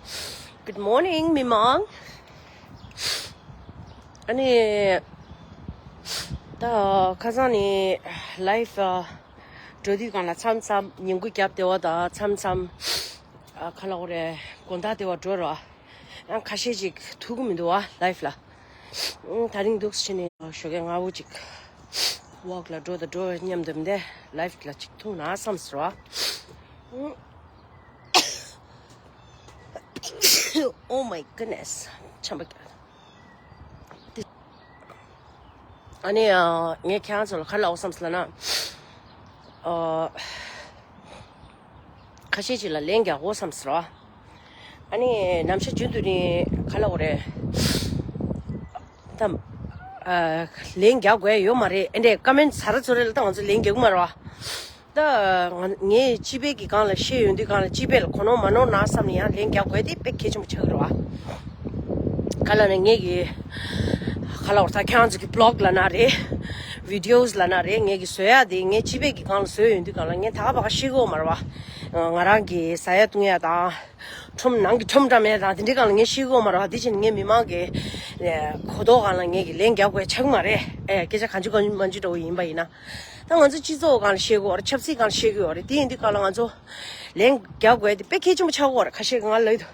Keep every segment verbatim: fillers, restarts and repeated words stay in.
Good morning, མི་མང་། ཨ་ནི། ད་ཁ་སང་ནས་live་འགྲོ་དུས་སྒང་ལ་མཚམས་མཚམས་ཉིན་གུང་རྒྱབ་དེ་བ་དང་མཚམས་མཚམས་ཨ་ཁ་ལག་རེ་དགོང་དག་དེ་བ་འགྲོ་ར། ཡང་ཁ་ཤས་ཅིག་ཐུག་གི་མི་འདུག་བ་live་ལ། ཨང་ད་རིང་འདུག་ཕྱིན་ནས་ཞོགས་ཀས་སྔ་པོ་ཅིག་walk་ལ་འགྲོ་དང་འགྲོ་མཉམ་དུ་མི་འདས་live་ལ་ཅིག་ཐུག་ན་བསམ་སོང་བ། Oh my goodness. ཆམ་པ་ཨ་ནི་ཨ་ངས་ཁྱེད་རང་ཚོ་ལ་ག་རེ་ལབ་དགོས་བསམ་སོང་ལབ་ན། ཨ་ཁ་ཤས་ཅིག་ལ་ལན་རྒྱག་དགོས་བསམ་སོང་ར། ཨ་ནི་ནམ་ཞག་རྒྱུན་དུ་ནི་ག་རེ་ལབ་དགོས་རེད། ད་ཨ་ལན་རྒྱག་དགོས་ཡོད་མ་རེད། ཨེ་འདྲས་ཀ་མེན་ཚ་ར་ཚོ་རེ་ལ་ད་ང་ཚོ་ལན་རྒྱག་གི་མ་རེད་བ། ད་ང་ངས་སྤྱི་པའི་གི་སྒང་ལ་བཤད་ཡོང་དུས་སྒང་ལ་སྤྱི་པའི་ལ་གོ་ནོར་མ་ནོར་ན་བསམ་ནས་ཡང་ལན་རྒྱག་དགོས་དེ་དཔེ་གལ་ཆེན་པོ་ཆགས་ཀྱི་རེད་བ། ག་ལ་ནས་ངས་གི་ག་ལ་བར་ཐག་ཁྱེད་རང་ཚོ་གི་blog་ལ་ན་རེད། videos་ལ་ན་རེད། ངས་གི་བཟོ་ཡ་དེ་ངས་སྤྱི་པའི་གི་སྒང་ལ་བཟོ་ཡོང་དུས་སྒང་ལ་ངས་ད་ག་བ་ག་ཤེས་གི་ཡོད་མ་རེད་བ། ང་རང་གི་ཟ་ཡ་བཏུང་ཡ་དང་། ཁྲོམ་ནང་གི་ཁྲོམ་འདྲ་མེད་དང་དེ་འདྲའི་སྒང་ལ་ངས་ཤེས་གི་ཡོད་མ་རེད་བ། དེ་བཞིན་ངས་མི་མང་གི་གོ་རྟོགས་སྒང་ལ་ངས་གི་ལན་རྒྱག་དགོས་ཆགས་མ་རེད། ཨེ་སྐད་ཆ་གང་ཅི་གང་མང་ཅི་འདྲ་བོ་ཡིན་པ་ཡིན་ན། ད་ང་ཚོ་སྤྱི་ཚོགས་སྒང་ལ་བཤད་དགོས་རེད། ཆབ་སྲིད་སྒང་ལ་བཤད་དགོས་རེད། དེ་ཡིན་དུས་སྒང་ལ་ང་ཚོ་ལན་རྒྱག་དགོས་དེ་དཔེ་གལ་ཆེན་པོ་ཆགས་ཀྱི་ཡོད་རེད། ཁ་ཤས་ཀྱིས་ང་ལ་ལབ་ཀྱི་འདུག་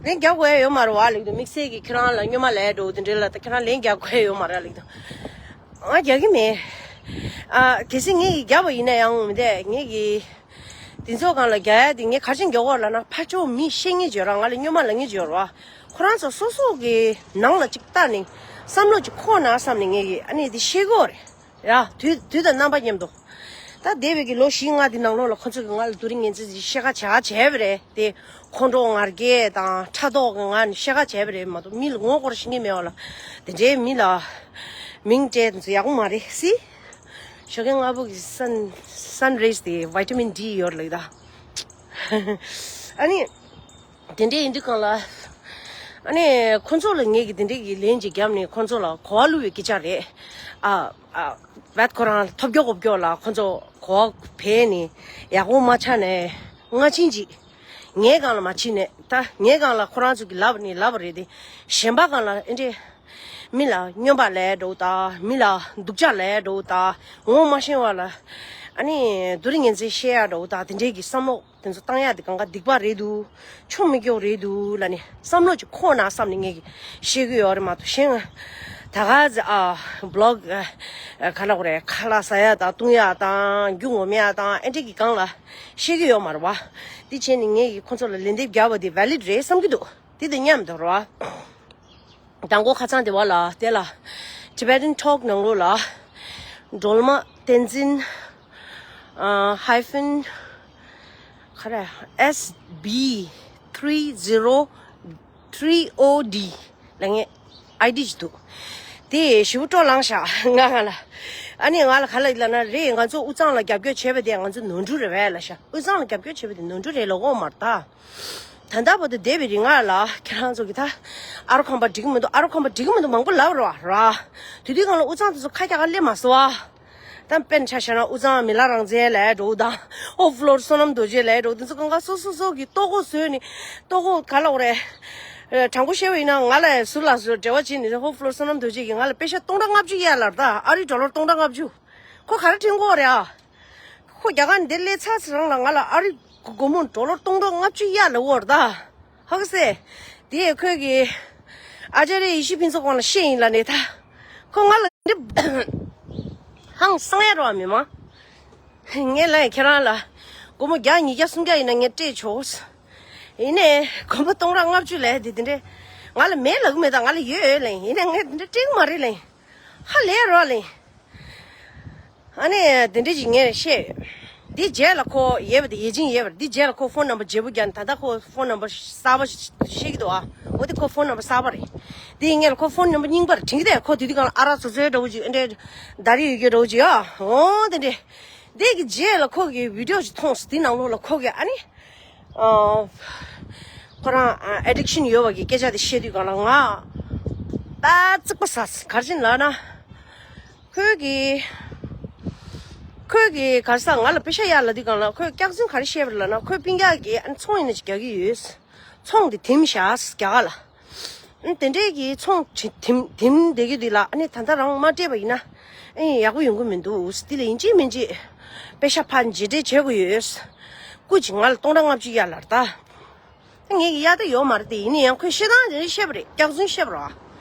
ལན་རྒྱག་དགོས་ཡ་ཡོད་མ་རེད་བ་ལབ་ཀྱི་འདུག་དམིགས་བསལ་གྱིས་ཁྱེད་རང་ལ་སྨྱོན་མ་ལབ་འགྲོ་དེ་འདྲ་ལ་ད་ཁྱེད་རང་ལན་རྒྱག་དགོས་ཡ་ཡོད་མ་རེད་ལབ་ཀྱི་འདུག་ང་རྒྱག་གི་མེད། ཨ་གལ་སྲིད་ངས་ཀྱིས་རྒྱག་པ་ཡིན་ན་ཡང་མི་འདས་ངས་ཀྱིས་དེ་ཚོ་སྒང་ལ་རྒྱག་ཡ་དེ་ངས་ག་རེ་བྱས་རྒྱག་གོ་ལབ་ན། ཕར་ཕྱོགས་མི་བཤད་མཁན་ཅིག་ཡོད་ར། ང་ལ་སྨྱོན་མ་ལབ་མཁན་ཅིག་ཡོད་ར་བ། ཁོ་རང་ཚོ་སོ་སོ་གི་ནང་ལ་ཅིག་བལྟས་ནས་བསམ་བློ་ཅིག་འཁོར་ན་བསམ་ནས་ངས་ཀྱིས་ཨ་ནི་དེ་བཤད་གོ་རེད། ཡ། དུས་དུས་དང་རྣམ་པ་མཉམ་དུ། ད་འདས་པའི་གི་ལོ་བཞི་ལྔ་དེ་ནང་ལོགས་ལ་ཁོ་ཚོ་གིས་ང་ལ་དེ་རིང་ངན་ཚིག་ཅིག་བཤད་ཁ་བྱ་བྱས་པ་རེད་དེ། ཁོང་ཁྲོ་ངར་སྐྱེད་དང་ཕྲག་དོག་གི་ངང་ནས་བཤད་ཁ་བྱས་པ་རེད་མ་གཏོགས། མི་ལ་ངོ་སྐོར་ཤེས་མཁན་མེད་པ་ལ། དེ་འདྲའི་མི་ལ་མིང་སྤྲད་དེ་ཚོ་ཡག་པོ་མ་རེད་སི། ཞོགས་ཀས་སྔ་པོ་གི་sun sun rays་དེ་vitamin D་ཡོད་ལབ་ད། ཨ་ནི། དེ་འདྲ་ཡིན་དུས་སྒང་ལ། ཨ་ནི་ཁོང་ཚོ་ལ་ངས་ཀྱིས་དེ་འདྲ་གི་ལན་ཅིག་བརྒྱབ་ནས་ཁོང་ཚོ་ལ་གོ་བ་བླུག་པའི་སྐད་ཆ་རེད། ཨ་ཨ་བད་ཁོ་རང་ཐོབ་རྒྱོ་གོ་རྒྱོ་ལ་ཁོང་ཚོ་གོ་བ་བས་ནས་ཡག་པོ་མ་ཆགས་ནས་སྔ་ཕྱིན་ཅིག་ངའི་སྒང་ལ་མ་ཕྱིན་ནས། ད་ངའི་སྒང་ལ་ཁོ་རང་ཚོ་གིས་ལབ་ནས་ལབ་པ་རེད་དེ། གཞན་པ་སྒང་ལ་ཨེ་འདྲས་མི་ལ་སྨྱོན་པ་ལབ་འགྲོ་ད། མི་ལ་སྡུག་ཅག་ལབ་འགྲོ་ད། ངོ་མ་ཤེས་པ་ལ་ཨ་ནི་དེ་རིང་ངན་ཚིག་བཤད་ཡ་འགྲོ་ད། དེ་འདྲའི་གི་བསམ་བློ་དེ་ཚོ་བཏང་ཡ་དེ་གང་ག་སྡིག་པ་རེད་འདུག་ཆོ་མི་སྐྱོག་རེད་འདུག་ལབ་ནས་བསམ་བློ་ཅིག་འཁོར་ན་བསམ་ནས་ངས་ཀྱིས་བཤད་ཀྱི་ཡོད་རེད་མ་གཏོགས། གཞན་ད་ག་ཟེ་ཨ་blog་ཨ་ག་ལབ་དགོས་རེད། ཁ་ལག་ཟ་ཡ་དང་བཏུང་ཡ་དང་རྒྱུ་ངོམ་ཡ་དང་ཨེ་འདྲ་གི་སྒང་ལ་བཤད་ཀྱི་ཡོད་མ་རེད་བ། དེ་བྱས་ནས་ངས་ཀྱིས་ཁོ་ཚོ་ལ་ལན་འདེབས་རྒྱག་པ་དེ་valid་རེད་བསམ་གྱི་འདུག་དེ་དང་མཉམ་དུ་རེད་བ། དང་པོ་ཁ་སང་དེ་བ་ལ་དེ་ལ་Tibetan Talk་ནང་ལོགས་ལ་སྒྲོལ་མ་བསྟན་འཛིན་ཨ་hyphen་ག་རེ་S B three zero three O D་ལབ་མཁན་ID་ཅིག་འདུག་དེ་ཞེ་པོ་སྤྲོ་ལངས་ཤག་ང་ང་ལ། ཨ་ནི་ང་ལ་ག་ལབ་ལབ་ན། རེད། ང་ཚོ་དབུས་གཙང་ལ་རྒྱབ་སྐྱོར་བྱས་པ་དེ་ང་ཚོ་ནོར་འཁྲུལ་རེད་པས་ལབ་ཤག་དབུས་གཙང་ལ་རྒྱབ་སྐྱོར་བྱས་པ་དེ་ནོར་འཁྲུལ་རེད་ལབ་ཀྱི་ཡོད་མ་རེད་ད། ད་ལྟ་བར་དུ་བསྡད་པའི་རིང་ང་ལ་ཁྱེད་རང་ཚོ་གིས་ད་ཨ་རོ་ཁམས་པ་འགྲིག་གི་མི་འདུག་ཨ་རོ་ཁམས་པ་འགྲིག་གི་མི་འདུག་མང་པོ་ལབ་རེད་བ་ར། དེ་དུས་སྒང་ལ་དབུས་གཙང་དེ་ཚོ་ཁ་རྒྱག་ག་སླེབས་མ་སོང་བ། ད་དཔེར་ན་ཆ་བཞག་ན་དབུས་གཙང་མི་ལ་རང་བཙན་ལབ་འགྲོ་དང་། ཧོ་ཕློར་བསོད་ནམས་རྡོ་རྗེ་ལབ་འགྲོ། དེ་ཚོ་གང་ག་སོ་སོ་སོ་གི་ལྟོ་གོས་བཟོས་ནས། ལྟོ་གོས་ག་ལབ་དགོས་རེད། དྲང་པོ་བཤད་པ་ཡིན་ན་ང་ལ་ཟུར་ལ་ཟུར་འབྲེལ་བ་བྱས་ནས་ཧོ་ཕློར་བསོད་ནམས་རྡོ་རྗེ་གིས་ང་ལ་པེ་ཤ་སྟོང་ཕྲག་ལྔ་བཅུ་གཡར་ལབ་ད། ཨ་རི་ཌོ་ལར་སྟོང་ཕྲག་ལྔ་བཅུ། ཁོ་ག་རེ་དྲན་གོ་རེད་ཨ། ཁོ་རྒྱ་གར་འདིར་སླེབས་ཚར་ཚེ་རང་ལ་ང་ལ་ཨ་རི་སྒོར་མོ་ཌོ་ལར་སྟོང་ཕྲག་ལྔ་བཅུ་གཡར་ལབ་ཡོད་རེད་ད། ཧ་གོ་སོང་། དེ་ཁོས་ཀྱིས་ཨ་ཅཱརྱ་ཡེ་ཤེས་ཕུན་ཚོགས་ཁོང་ལ་བཤད་ཡིན་ལབ་ནས་ད། ཁོ་ང་ལ་འདི་ཧང་སང་ཡ་རོ་མི་མང་། ངས་ལབ་ཡིན་ཁྱེད་རང་ལ་སྒོར་མོ་བརྒྱ་ཉིས་བརྒྱ་སུམ་བརྒྱ་ཡིན་ན་ངས་སྤྲད་ཆོག་ཡིན་ནའི་སྒོར་མོ་སྟོང་ཕྲག་ལྔ་བཅུ་ལབ་དེ་དེ་འདྲས་ང་ལ་མེད་ལབ་གི་མེད་ད། ང་ལ་ཡོད་ལབ་ཡིན། ཡིན་ནའི་ངས་དེ་འདྲས་སྤྲད་གི་མ་རེད་ལབ་ཡིན། ཧ་ལས་རོགས་ལབ་ཡིན། ཨ་ནི་དེ་འདྲས་ཅིག་ངས་བཤད་ཡོད། འདི་རྗེས་ལ་ཁོ་ཡོད་པ་དེ་ཡིད་ཆེས་ཡོད་པ་རེད། འདི་རྗེས་ལ་ཁོ་ཕོན་ནམ་བར་བརྗེ་པོ་རྒྱག་ནས་ད་ལྟ་ཁོ་ཕོན་ནམ་བར་གསར་པ་ཞིག་བཤད་ཀྱི་འདུག་ཨ། འོ་དེ་ཁོ་ཕོན་ནམ་བར་གསར་པ་རེད། དེ་ཡིན་ངེས་ལ་ཁོ་ཕོན་ནམ་བར་རྙིང་པ་རེད་དྲན་གྱི་འདུག་ཁོ་དེ་དུས་སྒང་ལ་ཨ་རག་ཚོ་ཚོའི་འདྲ་བོ་ཅིག་ཨེ་འདྲས་ད་རེས་ཡོད་རྒྱུ་འདྲ་བོ་ཅིག་ཨ། འོ་དེ་འདྲས། དེ་གི་རྗེས་ལ་ཁོ་གི་བི་ཌི་ཡོ་ཞིག་མཐོང་སོང་། དེ་ནང་ལོགས་ལ་ཁོ་གི་ཨ་ནི། ཨ། ཁོ་རང་ཨ་ཨེ་ཌིག་ཤན་ཡོད་པ་གི་སྐད་ཆ་དེ་བཤད་དུས་སྒང་ལ་ང་ད་རྩིག་པ་ཟ་སོང་། ག་རེ་བྱས་ལབ་ན། ཁོས་གི་ཁོས་གི་ག་རེ་ཟ་ང་ལ་པེ་ཤ་གཡར་ལབ་དུས་སྒང་ལ་ཁོས་སྐྱག་རྫུན་ག་རེ་བཤད་པ་རེད་ལབ་ན། ཁོའི་སྤུན་ཀྱག་གིས་ཨ་ནི་ཚོང་ཡིན་ན་ཅིག་རྒྱག་གི་ཡོད། ཚོང་དེ་དེམ་བཞག་རྒྱ་གར་ལ། ཨ་དེ་འདྲའི་གི་ཚོང་དེ་དེམ་དེམ་བསྡད་ཀྱི་འདུག་ལ། ཨ་ནི་ད་ལྟ་རང་མ་སྤྲད་པ་ཡིན་ན་ཨ་ཡག་པོ་ཡོང་གི་མི་འདུག་དེ་ལ་ཡིན་གཅིག་མིན་གཅིག་པེ་ཤ་ཕར་འཇལ་འཕྲད་བྱེད་དགོས་ཡོད། སྐུ་མཁྱེན། ང་ལ་སྟོང་ཕྲག་ལྔ་བཅུ་གཡར་ལབ་ད། ངས་ཀྱི་གཡར་ད་ཡོད་མ་རེད་དེ། ཡིན་ན་ཡང་ཁོས་བཤད་སྟངས་དེ་འདྲ་བཤད་པ་རེད། སྐྱག་རྫུན་བཤད་པ་རེད་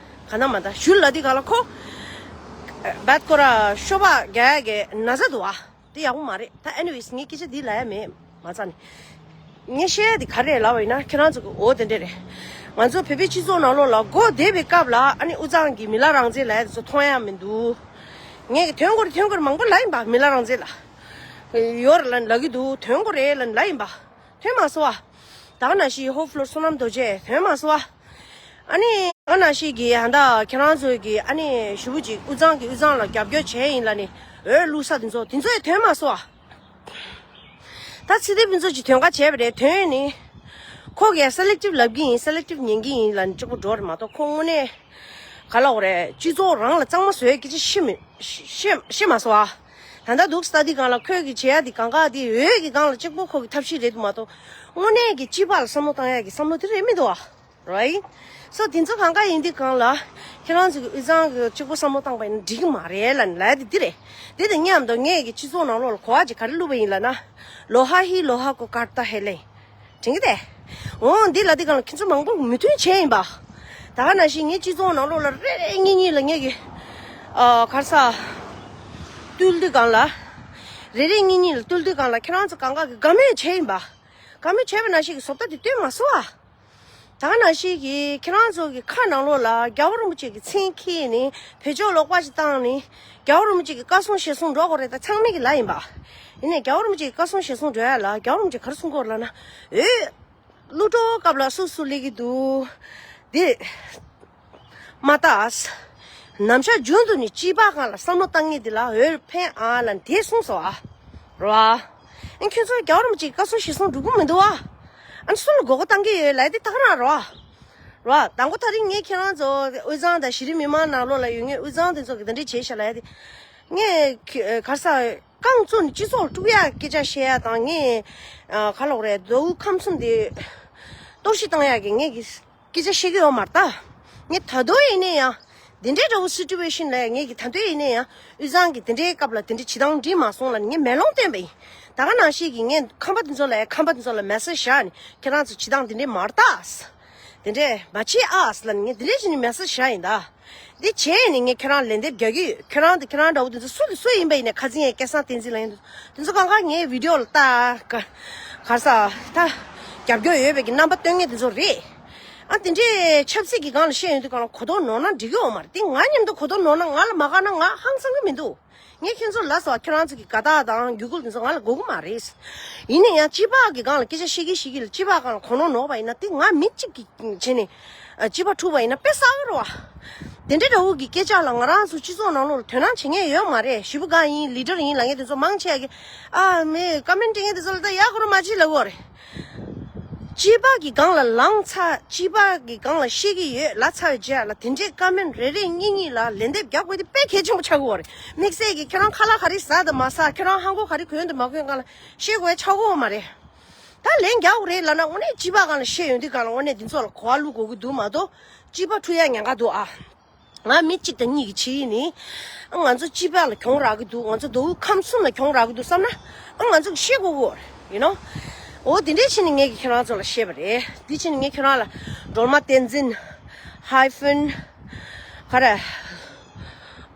བ། ག་ན་མ་ད་ཞུ་ལ་དེ་ག་ལ་ཁོ་བད་ཁོ་ར་ཤོ་བ་རྒྱག་ཡ་གི་ན་ཚ་འདུག་བ། དེ་ཡག་པོ་མ་རེད་ད། ཨེ་ནི་ཝེ་སི་ངས་སྐད་ཆ་འདི་ལབ་ཡ་མེད། མ་རྩ་ནས་ངས་བཤད་ཡ་དེ་ག་རེ་ལབ་པ་ཡིན་ན། ཁྱེད་རང་ཚོ་གི་འོ་དེ་འདྲ་རེད། ང་ཚོ་བོད་པའི་སྤྱི་ཚོགས་ནང་ལོགས་ལ་འགོ་བསྡད་པའི་སྐབས་ལ་ཨ་ནི་དབུས་གཙང་གི་མི་ལ་རང་བཙན་ལབ་ཡ་དེ་ཚོ་མཐོང་ཡ་མི་འདུག་ངས་གི་ཐོན་དགོས་རེད་ཐོན་དགོས་རེད་མང་པོ་ལབ་ཡིན་པ། མི་ལ་རང་བཙན་ལ་ཡོད་རེད་ལབ་ལབ་ཀྱི་འདུག་ཐོན་དགོས་རེད་ལབ་ལབ་ཡིན་པ། ཐོན་མ་སོང་བ། ད་ག་ནང་བཞིན་ཧོ་ཕུ་ལོར་བསོད་ནམས་རྡོ་རྗེ་ཐོན་མ་སོང་བ། ཨ་ནི་ད་ག་ནང་བཞིན་གྱི་ད་ལྟ་ཁྱེད་རང་ཚོས་ཀྱི་ཨ་ནི་ཞུ་བུ་ཅིག་དབུས་གཙང་གི་དབུས་གཙང་ལ་རྒྱབ་སྐྱོར་བྱས་ཡིན་ལབ་ནི་འོས་བླུག་ས་དེ་ཚོ་དེ་ཚོ་ཡང་ཐོན་མ་སོང་བ། ད་ཚེ་བརྟན་ཕུན་ཚོགས་ཀྱིས་དོན་ཁ་བྱས་པ་རེད། དོན་ནི་ཁོ་གིས་སེ་ལེག་ཊིབ་ལབ་ཀྱི་ཡིན། སེ་ལེག་ཊིབ་ཉན་གྱི་ཡིན་ལབ་ནི་གཅིག་པོ་འགྲོ་རེད་མ་གཏོགས་ཁོ་དངོས་གནས་ག་ལབ་དགོས་རེད། སྤྱི་ཚོགས་རང་ལ་གཙང་མ་བཟོ་ཡ་སྐད་ཆ་བཤད་མི་བཤད་བཤད་མ་སོང་ཨ། ད་ལྟ་འདུག་སྟ་དེ་སྒང་ལ་ཁོས་ཀྱི་བྱེད་ཡ་དེ་གང་ག་དེ་འོས་ཀྱི་སྒང་ལ་གཅིག་པོ་ཁོ་གི་ཐབས་ཤེས་རེད་འདུག་མ་གཏོགས་དངོས་གནས་ཀྱི་སྤྱི་པ་ལ་བསམ་བློ་བཏང་ཡ་གི་བསམ་བློ་དེ་རེད་མི་འདུག་ཨ། རའིཊ། སོ་དེ་ཚོ་གང་ག་ཡིན་དུས་སྒང་ལ་ཁྱེད་རང་ཚོ་གི་དབུས་གཙང་གི་གཅིག་པོ་བསམ་བློ་བཏང་པ་ཡིན་ན་འགྲིག་གི་མ་རེད་ལབ་ནི་ལབ་ཡ་དེ་འདི་རེད། དེ་དང་མཉམ་དུ་ངས་ཀྱི་སྤྱི་ཚོགས་ནང་ལོགས་ལ་གོ་བ་ཅིག་ག་རེ་བླུགས་པ་ཡིན་ལབ་ན། ལོ་ཧ་ཧི་ལོ་ཧ་ཀོ་ཀར་ཏ་ཧེ་ལེ། དྲན་གི་དེ། འོ་འདི་ལ་འདི་སྒང་ལ་ཁྱེད་ཚོ་མང་པོ་མོས་མཐུན་བྱས་ཡིན་པ། ད་ག་ནང་བཞིན་ངའི་སྤྱི་ཚོགས་ནང་ལོགས་ལ་རེ་རེ་གཉིས་གཉིས་ལ་ངས་ཀྱི་ཨ་ག་རེ་ཟ། བཏུལ་དུས་སྒང་ལ། རེ་རེ་གཉིས་གཉིས་ལ་བཏུལ་དུས་སྒང་ལ་ཁྱེད་རང་ཚོ་གང་ག་གི་དགའ་མོས་བྱས་ཡིན་པ། དགའ་མོས་བྱས་པ་ནང་བཞིན་གྱི་བཟོ་ལྟ་དེ་སྟོན་མ་སོང་ཨ། ད་ག་ནང་བཞིན་གྱི་ཁྱེད་རང་ཚོ་གི་ཁ་ནང་ལོགས་ལ་རྒྱལ་བ་རིན་པོ་ཆེ་གི་མཚན་འཁྱེར་ནས་བེད་སྤྱོད་ལོག་པ་ཞིག་བཏང་ནས་རྒྱལ་བ་རིན་པོ་ཆེ་གི་བཀའ་གསུང་ཞལ་གསུང་འགྲོ་དགོས་རེད། ད་ཚང་མས་ཀྱི་ལབ་ཡིན་པ། ཡིན་ནའི་རྒྱལ་བ་རིན་པོ་ཆེ་གི་བཀའ་གསུང་ཞལ་གསུང་འགྲོ་ཡ་ལ་རྒྱལ་བ་རིན་པོ་ཆེ་ག་རེ་གསུང་གི་ཡོད་ལབ་ན། འོས། བློ་གྲོས་སྐབས་ལ་སུ་སུ་སླེབས་ཀྱི་འདུག་འདི་མ་ལྟ། ནམ་ཞག་རྒྱུན་དུ་ནི་སྤྱི་པ་སྒང་ལ་བསམ་བློ་བཏང་མཁན་འདི་ལ་འོས་ཕན་ཨ་ལ་འདི་གསུངས་སོ་ཨ། རོ་ཨ། ཨ་ཁྱོད་ཚོ་རྒྱལ་བ་རིན་པོ་ཆེ་བཀའ་གསུང་ཞལ་གསུང་འགྲོ་གི་མི་འདུག་ཨ། ཨ་ནི་སུ་ལ་མགོ་སྐོར་བཏང་གི་ཡོད་ལབ་དེ་ད་ག་རང་རོ་ཨ། རོ་ཨ། དང་པོ་ད་རིང་ངས་ཁྱེད་རང་ཚོ་དབུས་གཙང་དང་གཞི་རིམ་མི་མང་ནང་ལོགས་ལ་ཡོད་མཁན་དབུས་གཙང་དེ་ཚོ་གི་དེ་འདྲས་བྱས་ཤག་ལབ་དེ། ངས་ཁྱེད་ག་རེ་ཟ། རྐང་བཙུགས་ནས་སྤྱི་ཚོགས་དཀྲུག་ཡག་སྐད་ཆ་བཤད་ཡ་དང་ངས་ཨ་ག་ལབ་དགོས་རེད། མདོ་དབུས་ཁམས་གསུམ་དེ་གཏོར་བཤིག་བཏང་ཡག་གི་ངས་ཀྱི་སྐད་ཆ་བཤད་ཀྱི་ཡོད་མ་རེད་ད། ངས་ད་དུང་ཡིན་ན་ཡང་འདི་འདྲའི་འདྲ་བོ་སི་ཊུ་ཨེ་ཤན་ལ་ངས་ཀྱི་ད་དུང་ཡིན་ན་ཡང་དབུས་གཙང་གི་དེ་འདྲའི་སྐབས་ལ་དེ་འདྲའི་བྱེད་སྟངས་འགྲིག་མ་སོང་ལབ་ནས་ངས་མེ་ལོང་བཏོན་པ་ཡིན། ད་ག་ནང་བཞིན་གྱི་ངས་ཁམས་པ་དེ་ཚོ་ལ་ཡང་ཁམས་པ་དེ་ཚོ་ལ་མེ་སེ་ཇི་བཞག་ནས་ཁྱེད་རང་ཚོ་བྱེད་སྟངས་འདི་འདྲའི་མ་རེད་ད། དེ་འདྲས་མ་བྱེད་ཨ་ལབ་ནས་ངས་འདི་འདྲས་བྱས་ནས་མེ་སེ་ཇི་བཞག་ཡིན་ད། འདི་བྱས་ནས་ངས་ཁྱེད་རང་ལན་འདེབས་རྒྱག་གི་ཡོད། ཁྱེད་རང་དང་ཁྱེད་རང་འདྲ་བོ་དེ་ཚོ་སུ་དང་སུ་ཡིན་པ་ཡིན་ནའི་ཁ་སང་ངས་སྐལ་བཟང་བསྟན་འཛིན་ལགས་ཡིན་དུས་དེ་ཚོ་གང་ག་ངའི་བི་ཌི་ཡོ་ལ་ལྟ་ག་ག་ས་ད་རྒྱབ་སྐྱོར་ཡོད་པའི་གི་རྣམ་པ་སྟོན་མཁན་དེ་ཚོ་རེད། ཨ་དེ་འདྲས་ཆབ་སྲིད་ཀྱི་སྒང་ལ་བཤད་ཡོང་དུས་སྒང་ལ་གོ་རྟོགས་ནོར་ན་འགྲིག་གི་ཡོད་མ་རེད། དེ་ང་མཉམ་དུ་གོ་རྟོགས་ནོར་ན་ང་ལ་མ་དགའ་ན་ང་ཧང་སང་གི་མི་འདུག་ངས་ཁྱེད་ཚོ་ལ་ལབ་སོང་། ཁྱེད་རང་ཚོ་གི་དགའ་རྟགས་དང་བརྒྱུད་སྐུལ་དེ་ཚོ་ང་ལ་དགོས་ཀྱི་མ་རེད། ཡིན་ན་ཡང་སྤྱི་པ་གི་སྒང་ལ་སྐད་ཆ་བཤད་ཀྱི་བཤད་ཀྱི་ལ་སྤྱི་པ་སྒང་ལ་གོ་ནོར་ནོར་བ་ཡིན་ན་དེ་ང་མི་གཅིག་གི་བྱས་ནས་སྤྱི་པ་འཁྲུག་པ་ཡིན་ན་དཔེ་བསགས་ཀྱི་རེད་བ། དེ་འདྲའི་འདྲ་བོ་གི་སྐད་ཆ་ལ་ང་རང་ཚོ་སྤྱི་ཚོགས་ནང་ལོགས་ལ་དོ་སྣང་བྱེད་མཁན་ཡོད་མ་རེད། ཞེ་པོ་གང་ཡིན་ལི་ཌར་ཡིན་ལབ་མཁན་དེ་ཚོ་མང་ཆེ་གི་ཨ་མི་ཀ་མེན་ཊི་སྤྲད་མཁན་དེ་ཚོ་ལ་ད་ཡག་པོ་རང་མ་བྱེད་ལབ་ཀྱི་ཡོད་རེད། སྤྱི་པ་གི་སྒང་ལ་ལངས་ཚར། སྤྱི་པ་གི་སྒང་ལ་བཤད་ཀྱི་ཡོད་ལབ་ཚར་བའི་རྗེས་ལ་དེ་འདྲའི་ཀ་མེན་ཊི་རེ་རེ་གཉིས་གཉིས་ལ་ལན་འདེབས་རྒྱག་དགོས་དེ་དཔེ་གལ་ཆེན་པོ་ཆགས་ཀྱི་ཡོད་རེད། དམིགས་བསལ་གྱི་ཁྱོད་རང་ཁ་ལག་ག་རེ་ཟ་དང་མ་ཟ། ཁྱོད་རང་ཧང་གོ་ག་རེ་གོན་དང་མ་གོན་སྒང་ལ་བཤད་དགོས་ཡ་ཆགས་ཀྱི་ཡོད་མ་རེད། ད་ལན་རྒྱག་དགོས་རེད་ལབ་ན་དངོས་གནས་སྤྱི་པ་སྒང་ལ་བཤད་ཡོང་དུས་སྒང་ལ་དངོས་གནས་འདི་ཚོ་ལ་གོ་བ་བླུག་དགོས་ཀྱི་འདུག་མ་གཏོགས་སྤྱི་པ་འཁྲུག་ཡ་ཉེན་ཁ་འདུག་ཨ། ང་མི་གཅིག་དང་གཉིས་ཀྱི་ཆེད་ཡིན་ནི། ང་ཚོ་སྤྱི་པ་ལ་གྱོང་རག་གི་འདུག་ང་ཚོ་མདོ་དབུས་ཁམས་གསུམ་ལ་གྱོང་རག་གི་འདུག་བསམ་ན་ང་ཚོ་གིས་ཤེས་དགོས་ཀྱི་ཡོད་རེད། ཡུ་ནོ། འོ་དེ་འདྲའི་ཕྱིར་ནི་ངས་ཀྱིས་ཁྱེད་རང་ཚོ་ལ་བཤད་པ་རེད། དེ་ཕྱིར་ནི་ངས་ཁྱེད་རང་ལ་སྒྲོལ་མ་བསྟན་འཛིན་hyphen ག་རེ་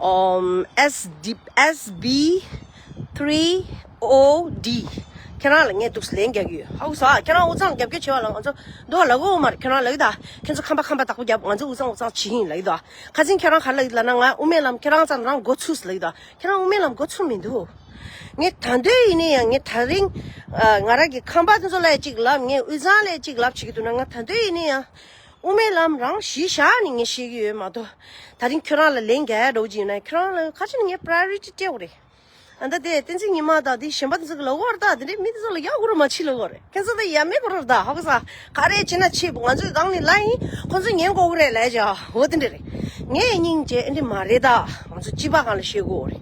ཨོམ་S D S B three O D། ཁྱེད་རང་ལ་ངས་འདུག་སེ་ལན་རྒྱག་གི་ཡོད། ཧ་གོ་སོང་ཨ། ཁྱེད་རང་དབུས་གཙང་རྒྱབ་སྐྱོར་བྱེད་པ་ལ་ང་ཚོ་འདུག་ལབ་ཀྱི་ཡོད་མ་རེད། ཁྱེད་རང་ལབ་ཀྱི་ད། ཁྱེད་ཚོ་ཁམས་པ་ཁམས་པ་བདག་པོ་རྒྱབ། ང་ཚོ་དབུས་གཙང་དབུས་གཙང་བྱེད་ཀྱི་ཡིན་ལབ་ཀྱི་འདུག་ཁ་སང་ཁྱེད་རང་ག་རེ་ལབ་ཀྱི་ལབ་ན། ང་དབུ་མའི་ལམ་ཁྱེད་རང་རྩ་ནས་རང་མགོ་ཚུགས་ལབ་ཀྱི་འདུག་ཁྱེད་རང་དབུ་མའི་ལམ་མགོ་ཚུགས་མི་འདུག་ངས་ད་དུང་ཡིན་ན་ཡང་ངས་ད་རིང་ང་རང་གི་ཁམས་པ་དེ་ཚོ་ལ་གཅིག་ལབ། ངས་དབུས་གཙང་ལ་གཅིག་ལབ་བྱེད་ཀྱི་འདུག་ན། ང་ད་དུང་ཡིན་ན་ཡང་དབུ་མའི་ལམ་རང་གཞི་བཞག་ནས་ངས་བཤད་ཀྱི་ཡོད་མ་གཏོགས། ད་རིང་ཁྱོད་རང་ལ་ལན་རྒྱག་ཡ་འདྲ་བོ་ཅིག་ཡོད་ན་ཁྱོད་རང་ལ་ག་ཅི་ནས་ངས་priority སྤྲད་དགོས་རེད། ཨ་ད་དེ་བསྟན་འཛིན་ཉི་མ་དང་དེ་གཞན་པ་དེ་ཚོ་གི་ལབ་ཀྱི་ཡོད་རེད་ད། དེ་འདྲའི་མི་དེ་ཚོ་ལ་ཡག་པོ་རང་མ་བྱེད་ལབ་ཀྱི་ཡོད་རེད། ཁྱེད་ཚོ་ད་ཡ་མེད་པོ་རེད་ད། ཧ་གོ་སོང་། ག་རེ་བྱེད་ན་བྱེད། ང་ཚོའི་སྒང་ནས་ལབ་ཡིན། ཁོང་ཚོས་ཉན་དགོས་ཀྱི་རེད་ལབ་བྱས། འོ་དེ་འདྲ་རེད། ངས་སྙིང་རྗེ་ཨེ་འདྲ་མ་རེད་ད། ང་ཚོ་སྤྱི་པ་སྒང་ལ་བཤད་དགོས་རེད།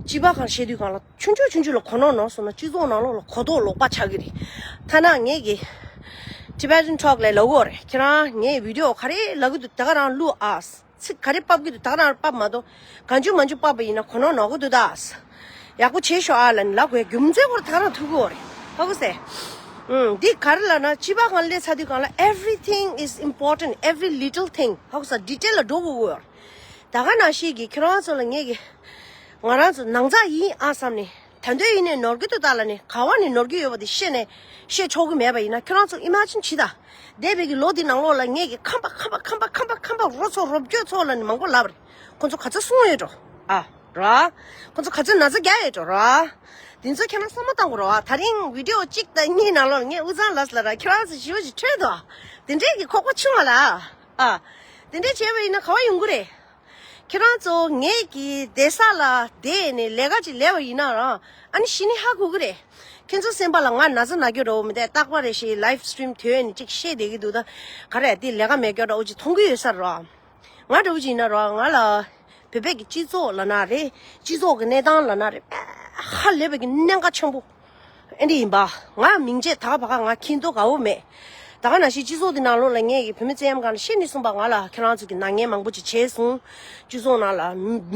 སྤྱི་པ་སྒང་ལ་བཤད་དུས་སྒང་ལ་ཆུང་ཆུང་ཆུང་ཆུང་ལ་གོ་ནོར་ནོར་སོང་ན་སྤྱི་ཚོགས་ནང་ལོགས་ལ་གོ་རྟོགས་ལོག་པ་ཆགས་ཀྱི་རེད། ཐ་ན་ངས་ཀྱི་ Tibetan Talk ལས་ལབ་ཡོད་རེད། ཁྱེད་རང་ངའི་video ག་རེ་ལབ་ཀྱི་འདུག་ད་ག་རང་བླུག་ཨ། ཚིག་ག་རེ་ཕབ་ཀྱི་འདུག་ད་ག་རང་ཕབ་མ་གཏོགས། གང་བྱུང་མང་བྱུང་ཕབ་པ་ཡིན་ན་གོ་ནོར་ནོར་གི་འདུག་ད། ཡག་པོ་བྱེད་ཤོག་ཨ་ལབ་ནས་ལབ་དགོས། རྒྱུ་མཚན་སྐོར་ད་ག་རང་ཐུག་གི་ཡོད་རེད། ཧ་གོ་སོང་། ཨུམ། འདི་ག་རེ་ལབ་ན་སྤྱི་པ་སྒང་སླེབས་ཚར་དུས་སྒང་ལ་everything is important, every little thing ཧ་གོ་སོང་། detail ལ་འགྲོ་དགོས་ཀྱི་ཡོད་རེད། ད་ག་ནང་བཞིན་གྱི་ཁྱེད་རང་ཚོ་ལ་ངས་ཀྱི། ང་རང་ཚོ་ནང་ཚགས་ཡིན་ཨ་བསམ་ནས། ད་འདོད་ཡིན་ནས་ནོར་གྱི་འདུག་ད་ལབ་ནས་ག་བ་ནས་ནོར་གྱི་ཡོད་པ་དེ་ཤེས་ནས་ཤེས་ཆོག་གི་མེད་པ་ཡིན་ན། ཁྱོད་རང་ཚོ་imagine བྱེད་ད། འདས་པའི་གི་ལོ་འདི་ནང་ལོགས་ལ་ངས་ཀྱི་ཁམས་པ་ཁམས་པ་ཁམས་པ་ཁམས་པ་ཁམས་པ་རོ་ཚོ་རོ་བཅོས་ཚོ་ལབ་ནས་མང་པོ་ལབ་རེད། ཁོ་ཚོ་ག་ཚོད་སོང་ཡོད་འགྲོ་ཨ། ར། ཁོ་ཚོ་ག་ཚོད་ན་ཚ་རྒྱག་ཡོད་འགྲོ་ར། དེ་ཚོ་ཁྱེད་རང་བསམ་བློ་བཏང་དགོས་ར་བ། ད་རིང་video གཅིག་དང་གཉིས་ནང་ལོགས་ངས་དབུས་གཙང་ལགས་ལ་ར་ཁྱེད་རང་ཚོ་ཞི་བ་ཞིག་འཕྲོད་དོ། དེ་འདྲས་ཀྱི་ཁོག་པ་ཆུང་བ་ལ་ཨ། དེ་འདྲས་བྱས་པ་ཡིན་ན་ག་བ་ཡོང་གི་རེད། ཁྱེད་རང་ཚོ་ངེད་ཀྱི་བསྡད་ས་ལ་བསྡད་ནས་ལས་ཀ་ཅིག་ལས་པ་ཡིན་ན་རང་ཨ་ནི་ཤི་ནི་ཧ་གོ་གི་རེད། ཁྱེད་ཚོ་སེམས་པ་ལ་ང་ན་ཚ་ན་རྒྱུ་འདྲ་བོ་མི་འདུག་རྟག་པར་རེ་ཞིག་live stream ཐོས་ནས་ཅིག་བཤད་བསྡད་ཀྱི་འདུག་ད་ག་རེ་དེ་ལས་ཀ་མེད་རྒྱུ་འདྲ་བོ་ཅིག་མཐོང་གི་ཡོད་ས་རེད། ང་འདྲ་བོ་ཅིག་ཡིན་ན་རང་ང་ལ་བོད་པའི་གི་སྤྱི་ཚོགས་ལབ་ན་རེད། སྤྱི་ཚོགས་ཀྱི་གནས་སྟངས་ལབ་ན་རེད། ཧ་ལས་པའི་གི་གནད་འགག་ཆེན་པོ། ཨེ་འདྲ་ཡིན་པ། ང་མིང་ཆད་ད་ག་བ་ག་ང་མཁྱེན་རྟོགས་དགའ་བོ་མེད། ད་ག་ནང་བཞིན་སྤྱི་ཚོགས་འདི་ནང་ལོགས་ལ་ངས་ཀྱི་བོད་མི་བཙན་གཡེམ་སྒང་ལ་བཤད་ནས་གསུངས་པ། ང་ལ་ཁྱེད་རང་ཚོ་གི་ནག་ཉེས་མང་པོ་ཅིག་བྱས་སོང་། སྤྱི་ཚོགས་ནང་ལ་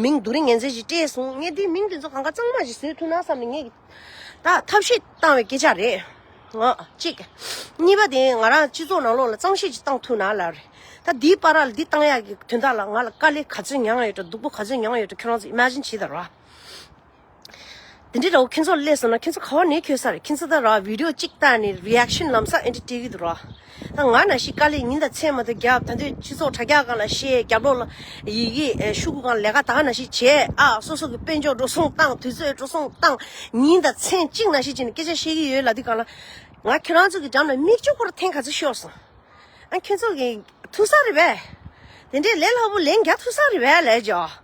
མིང་སྡུག་རུས་ངན་མཚན་ཅིག་སྤྲད་སོང་། ངས་འདི་མིང་འདི་ཚོ་གང་ག་གཙང་མ་ཞིག་བཟོས་ཐུབ་ན་བསམ་ནས་ངས་ཀྱི་ད་ཐབས་ཤེས་བཏང་བའི་སྐད་ཆ་རེད། ང་གཅིག་གཉིས་པ་དེ་ང་རང་སྤྱི་ཚོགས་ནང་ལོགས་ལ་གཙང་བཤེར་ཅིག་བཏང་ཐུབ་ན་ལབ་རེད། ད་འདིའི་བར་ལ་འདི་བཏང་ཡག་གི་དོན་དག་ལ་ང་ལ་དཀའ་ལས་ག་ཚོད་མྱངས་ཡོད་འགྲོ། སྡུག་པོ་ག་ཚོད་མྱངས་ཡོད་འགྲོ། ཁྱེད་རང་ཚོ་imagine བྱེད་ད་ར། དེ་འདྲའི་འདྲ་བོ་ཁྱེད་ཚོ་སླེབས་སོང་ན་ཁྱེད་ཚོ་ག་བ་ནས་འཁྱོལ་ས་རེད། ཁྱེད་ཚོ་ད་ར་video གཅིག་བལྟས་ནས་reaction ལམ་སང་ཨེ་འདྲ་སྤྲད་ཀྱི་འདུག་ར། ད་ང་ནང་བཞིན་དཀའ་ལས་ཉིན་དང་མཚན་མ་གཏོགས་རྒྱབ། ད་དུང་སྤྱི་ཚོགས་དྲ་རྒྱ་སྒང་ལ་བཤད། རྒྱབ་ལོགས་ལ་ཡི་གེ་ཤོག་གུ་སྒང་ལས་ཀ་ད་ག་ནང་བཞིན་བྱས་ཨ། སོ་སོ་གི་དཔལ་འབྱོར་འགྲོ་སོང་བཏང་། དུས་ཚོད་འགྲོ་སོང་བཏང་། ཉིན་དང་མཚན་གཅིག་ནང་བཞིན་བྱས་ནས་སྐད་ཆ་བཤད་ཀྱི་ཡོད་ལབ་དུས་སྒང་ལ། ང་ཁྱེད་རང་ཚོ་གི་འགྲམ་ལ་མིག་ཆུ་ཁོ་ར་ཐེངས་ག་ཚོད་ཤོར་སོང་། ཨ་ཁྱེད་ཚོ་གི་ཐུག་ས་རེད་པས། དེ་འདྲའི་ལས་སླ་པོ་ལན་རྒྱག་ཐུབ་ས་རེད་པས་ལབ་ཀྱི་ཡོད།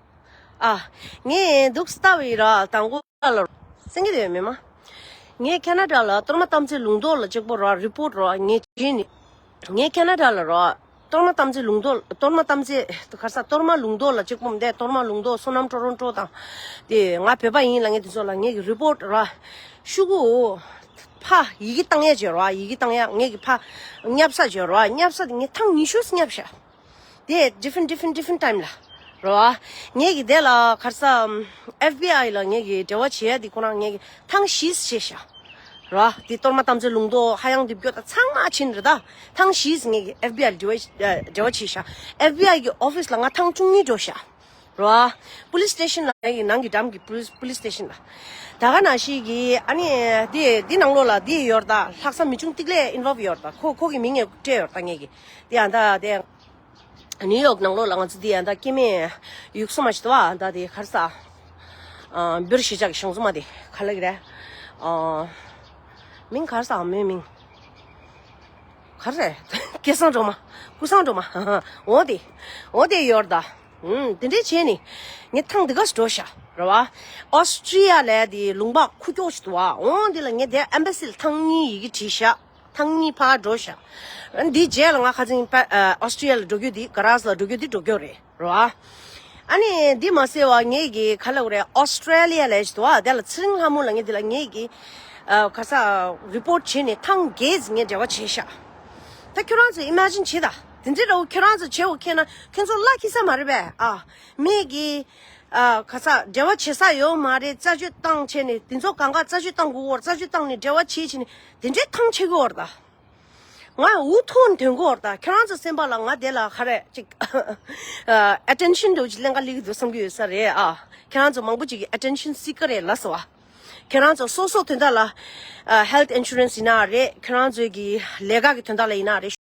ཨ། ངས་འདུག་སེ་ལྟ་བ་ཡིན་ར། དང་པོ་ལ་གསན་གྱི་འདུག་མི་མ། ངས་ཁ་ན་ཌ་ལ་གཏོར་མ་རྟགས་མཚན་ལུང་རྟོགས་ལ་གཅིག་པོ་ར་report ར་ངས་བྱས་ནས། ངས་ཁ་ན་ཌ་ལ་ར་གཏོར་མ་རྟགས་མཚན་ལུང་རྟོགས། གཏོར་མ་རྟགས་མཚན་ག་རེ་ཟ། གཏོར་མ་ལུང་རྟོགས་ལ་གཅིག་པོ་མི་འདུག་གཏོར་མ་ལུང་རྟོགས། བསོད་ནམས་ཊོ་རོན་ཊོ་དང་། དེ་ང་བོད་པ་ཡིན་ལབ་མཁན་དེ་ཚོ་ལ་ངས་ཀྱི་report ར་ཤོག་གུ་ཕར་ཡི་གེ་བཏང་ཡག་བྱས་ར། ཡི་གེ་བཏང་ཡག་ངས་ཀྱི་ཕར་བསྙབ་ས་བྱས་ར། བསྙབ་ས་དེ་ངས་ཐེངས་ཉི་ཤུ་བསྙབས་ཤག་དེ་different different different time ལ་རེད་བ། ངེད་ཀྱི་དེ་ལ་ག་རེ་ཟ། ཨེཕ་བི་ཨའི་ལ་ངེད་ཀྱི་འབྲེལ་བ་བྱེད་ཡ་དེ་ཁོ་རང་ངེད་ཀྱི་ཐེངས་བཞི་བྱས་ཤག་རེད་བ། དེ་གཏོར་མ་དམ་ཚིག་ལུང་རྟོགས་ཧ་ཡང་དེ་བརྒྱུད་ད་ཚང་མ་ཕྱིན་རེད་ད། ཐེངས་བཞི་ངེད་ཀྱི་ཨེཕ་བི་ཨའི་ལ་འབྲེལ་བ་འབྲེལ་བ་བྱས་ཤག་ཨེཕ་བི་ཨའི་གི་ཨོ་ཕི་སི་ལ་ང་ཐེངས་བཅུ་གཉིས་འགྲོ་ཤག་རེད་བ། པུ་ལི་སི་སི་ཊེ་ཤན་ལ་ངེད་ཀྱི་ནང་གི་འགྲམ་གྱི་པུ་ལི་སི་པུ་ལི་སི་སི་ཊེ་ཤན་ལ། ད་ག་ནང་བཞིན་གྱི་ཨ་ནི་དེ་དེ་ནང་ལོགས་ལ་དེ་ཡོད་རེད་ད། ལྷ་ས་མི་ཆུང་ཏིག་ལེ་involve ཡོད་རེད་ད། ཁོ་ཁོ་གི་མིང་ངས་སྤྲད་ཡོད་རེད་ད་ངེད་ཀྱི། དེ་ཡང་ད་དེ། ནིའུ་ཡོག་ནང་ལོགས་ལ་ང་ཚོ་འདི་ཡང་ད་སྐྱེ་དམན་ཡུགས་ས་མ་ཞིག་འདུག་བ། ད་དེ་ག་རེ་ཟ། ཨ། འབུར་གཞིས་ཆགས་ཀྱི་གཞུང་ཚོགས་མ་དེ་ག་ལབ་ཀྱི་རེད། ཨ། མིང་ག་རེ་ཟ་མོའི་མིང་། ག་རེ་རེད། སྐལ་བཟང་སྒྲོལ་མ། ཀུན་བཟང་སྒྲོལ་མ། འོ་དེ། འོ་དེ་ཡོད་རེད་ད། ཨུམ། དེ་འདྲས་བྱས་ནས་ངས་ཐེངས་འདི་ག་ཙམ་འགྲོ་ཤག་རེད་བ། ཨོ་སི་ཀྲི་ཡ་ལ་དེ་ལུང་པ་ཁུག་ཀྱོག་ཞིག་འདུག་བ། འོ་འདི་ལ་ངས་དེ་ཨེམ་བྷ་སི་ལ་ཐེངས་གཉིས་ཡི་གེ་བྲིས་ཤག་ཐེངས་གཉིས་ཕར་འགྲོ་ཤག་འདི་རྗེས་ལ་ང་ཁ་སང་ཨ་ཨོ་སི་ཀྲི་ཡ་ལ་འགྲོ་རྒྱུ་འདི། གྷ་རཱ་ཇི་ལ་འགྲོ་རྒྱུ་འདི་འགྲོ་རྒྱུ་རེད། རེད་བ། ཨ་ནི་འདི་མ་ཟད་བ་ངེད་ཀྱི་ག་ལབ་དགོས་རེད། ཨོ་སི་ཀྲི་ལི་ཡ་ལ་ཞིག་འདུག་བ། དེ་ལ་ཚེ་རིང་ལྷ་མོ་ལབ་མཁན་འདི་ལ་ངེད་ཀྱི་ཨ་ག་རེ་ཟ་རི་པོ་ཊི་བྱས་ནས་ཐེངས་བརྒྱད་ཙམ་ངས་འབྲེལ་བ་བྱས་ཤག་ད་ཁྱོད་རང་ཚོ་ཨི་མེ་ཇིན་བྱེད་ད། དེ་འདྲའི་འདྲ་བོ་ཁྱོད་རང་ཚོ་བྱེད་འོ་ཁེ་ན་ཁྱོད་ཚོ་བླ་འཁྱེར་ས་མ་རེད་པས། ཨ། མི་གིས་ཨ་ག་རེ་ཟ་འབྲེལ་བ་བྱེད་ས་ཡོད་མ་རེད། རྩད་གཅོད་བཏང་བྱས་ནས་དེ་ཚོ་གང་ག་རྩད་གཅོད་བཏང་དགོས་བོར། རྩད་གཅོད་བཏང་ནས་འབྲེལ་བ་བྱེད་བྱས་ནས་དེ་འདྲའི་ཐང་ཆད་གི་བོར་ད། ང་འུ་ཐུག་ནས་ཐོན་གི་བོར་ད། ཁྱོད་རང་ཚོ་སེམས་པ་ལ་ང་དེ་ལ་ག་རེ་ཅིག་ཨ་ཨེ་ཊེན་ཤན་འདྲ་བོ་ཅིག་ལེན་ག་སླེབས་ཀྱི་འདུག་བསམ་གྱི་ཡོད་ས་རེད། ཨ། ཁྱོད་རང་ཚོ་མང་པོ་ཅིག་གིས་ཨེ་ཊེན་ཤན་སི་ཀར་རེད་ལབ་སོང་བ། ཁྱེད་རང་ཚོ་སོ་སོ་དོན་དག་ལ་ཨ་ཧེལ་ཐི་ཨིན་ཤུ་རན་སི་ཡིན་ན་རེད། ཁྱེད་རང་ཚོའི་གི་ལས་ཀ་གི་དོན་དག་ལ་ཡིན་ན་རེད།